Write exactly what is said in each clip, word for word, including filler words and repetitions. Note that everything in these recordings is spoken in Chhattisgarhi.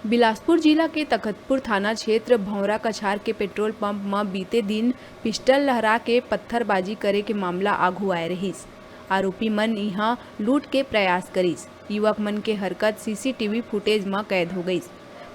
बिलासपुर जिला के तखतपुर थाना क्षेत्र भौंरा कछार के पेट्रोल पंप म बीते दिन पिस्टल लहरा के पत्थरबाजी करे के मामला आघू आए रहिस। आरोपी मन इहां लूट के प्रयास करिस। युवक मन के हरकत सीसीटीवी फुटेज म कैद हो गइस।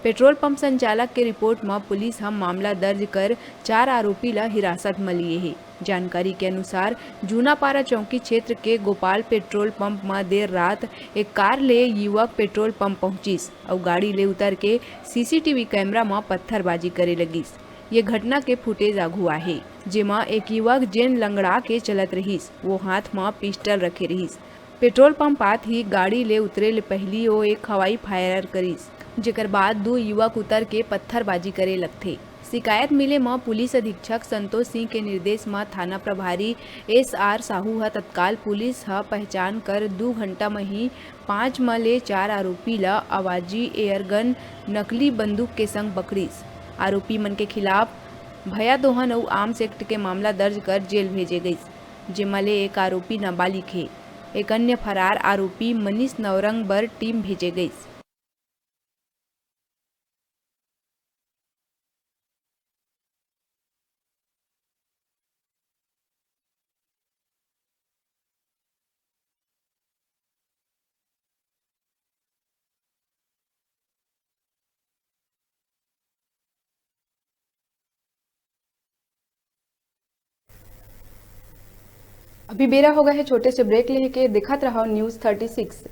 पेट्रोल पंप संचालक के रिपोर्ट म पुलिस ह मामला दर्ज कर चार आरोपी ल हिरासत म लिए हे। जानकारी के अनुसार, जूनापारा चौकी क्षेत्र के गोपाल पेट्रोल पंप म देर रात एक कार ले युवक पेट्रोल पंप पहुंचिस अउ गाड़ी ले उतर के सीसीटीवी कैमरा म पत्थरबाजी करे लगिस। ये घटना के फुटेज आघू आहे, जेमा एक युवक जेन लंगड़ा के चलत रहिस, वो हाथ म पिस्टल रखे रहिस। पेट्रोल पंप आत ही गाड़ी ले उतरे ले पहिली ओ एक हवाई फायर करिस, जेकर बाद दू युवक उतर के पत्थरबाजी करे लगथे। शिकायत मिले म पुलिस अधीक्षक संतोष सिंह के निर्देश म थाना प्रभारी एस आर साहू ह तत्काल पुलिस ह पहचान कर दू घंटा म ही पांच म ले चार आरोपी ल आवाजी एयरगन, नकली बंदूक के संग पकड़िस। आरोपी मन के खिलाफ भया दोहन अउ आर्म्स एक्ट के मामला दर्ज कर जेल भेजे गइस, जेमा ले एक आरोपी नाबालिग हे। एक अन्य फरार आरोपी मनीष नवरंग बर टीम भेजे गइस। अभी बेरा हो गए हे छोटे से ब्रेक लेहे के। देखत रहो न्यूज़ थर्टी सिक्स।